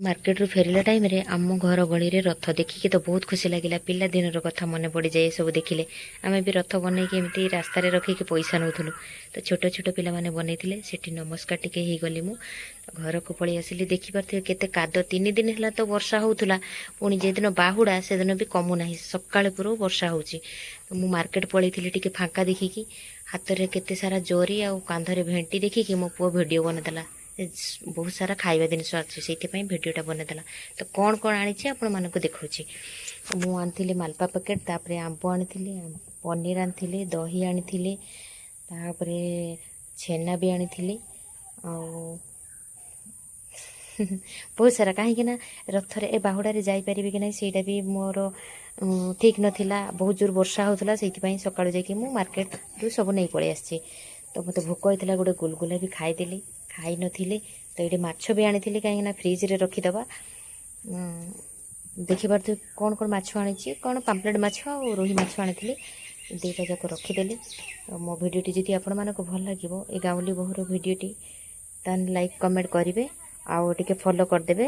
ମାର୍କେଟରୁ ଫେରିଲା ଟାଇମ୍ରେ ଆମ ଘର ଗଳିରେ ରଥ ଦେଖିକି ତ ବହୁତ ଖୁସି ଲାଗିଲା। ପିଲାଦିନର କଥା ମନେ ପଡ଼ିଯାଏ ଏସବୁ ଦେଖିଲେ। ଆମେ ବି ରଥ ବନେଇକି ଏମିତି ରାସ୍ତାରେ ରଖିକି ପଇସା ନେଉଥିଲୁ। ତ ଛୋଟ ଛୋଟ ପିଲାମାନେ ବନେଇଥିଲେ। ସେଠି ନମସ୍କାର ଟିକେ ହେଇଗଲି ମୁଁ, ଘରକୁ ପଳେଇ ଆସିଲି। ଦେଖିପାରୁଥିବେ କେତେ କାଦ। 3 ଦିନ ହେଲା ତ ବର୍ଷା ହେଉଥିଲା, ପୁଣି ଯେଦିନ ବାହୁଡ଼ା ସେଦିନ ବି କମୁନାହିଁ। ସକାଳେ ପୁରା ବର୍ଷା ହେଉଛି। ତ ମୁଁ ମାର୍କେଟ ପଳେଇଥିଲି ଟିକେ ଫାଙ୍କା ଦେଖିକି। ହାତରେ କେତେ ସାରା ଜରି ଆଉ କାନ୍ଧରେ ଭେଣ୍ଟି ଦେଖିକି ମୋ ପୁଅ ଭିଡ଼ିଓ ବନେଇଦେଲା। ବହୁତ ସାରା ଖାଇବା ଜିନିଷ ଅଛି, ସେଇଥିପାଇଁ ଭିଡ଼ିଓଟା ବନେଇଦେଲା। ତ କ'ଣ କ'ଣ ଆଣିଛି ଆପଣମାନଙ୍କୁ ଦେଖାଉଛି। ମୁଁ ଆଣିଥିଲି ମାଲପା ପ୍ୟାକେଟ୍, ତାପରେ ଆମ୍ବ ଆଣିଥିଲି, ପନିର ଆଣିଥିଲି, ଦହି ଆଣିଥିଲି, ତାପରେ ଛେନା ବି ଆଣିଥିଲି ଆଉ ବହୁତ ସାରା। କାହିଁକି ନା ରଥରେ ଏ ବାହୁଡ଼ାରେ ଯାଇପାରିବି କି ନାହିଁ, ସେଇଟା ବି ମୋର ଠିକ୍ ନଥିଲା। ବହୁତ ଜୋର ବର୍ଷା ହେଉଥିଲା। ସେଇଥିପାଇଁ ସକାଳୁ ଯାଇକି ମୁଁ ମାର୍କେଟରୁ ସବୁ ନେଇ ପଳେଇ ଆସିଛି। ତ ମୋତେ ଭୋକ ହେଇଥିଲା, ଗୋଟେ ଗୁଲଗୁଲା ବି ଖାଇଦେଲି, ଖାଇନଥିଲି। ତ ଏଇଠି ମାଛ ବି ଆଣିଥିଲି, କାହିଁକିନା ଫ୍ରିଜରେ ରଖିଦେବା। ଦେଖିପାରୁଥିବେ କ'ଣ କ'ଣ ମାଛ ଆଣିଛି। କ'ଣ ପାମ୍ପଲେଟ୍ ମାଛ ଆଉ ରୋହି ମାଛ ଆଣିଥିଲି। ଦୁଇଟା ଯାକ ରଖିଦେଲି। ତ ମୋ ଭିଡ଼ିଓଟି ଯଦି ଆପଣମାନଙ୍କୁ ଭଲ ଲାଗିବ, ଏ ଗାଉଁଲି ବୋହୂର ଭିଡ଼ିଓଟି, ତାହେଲେ ଲାଇକ୍, କମେଣ୍ଟ କରିବେ ଆଉ ଟିକେ ଫଲୋ କରିଦେବେ।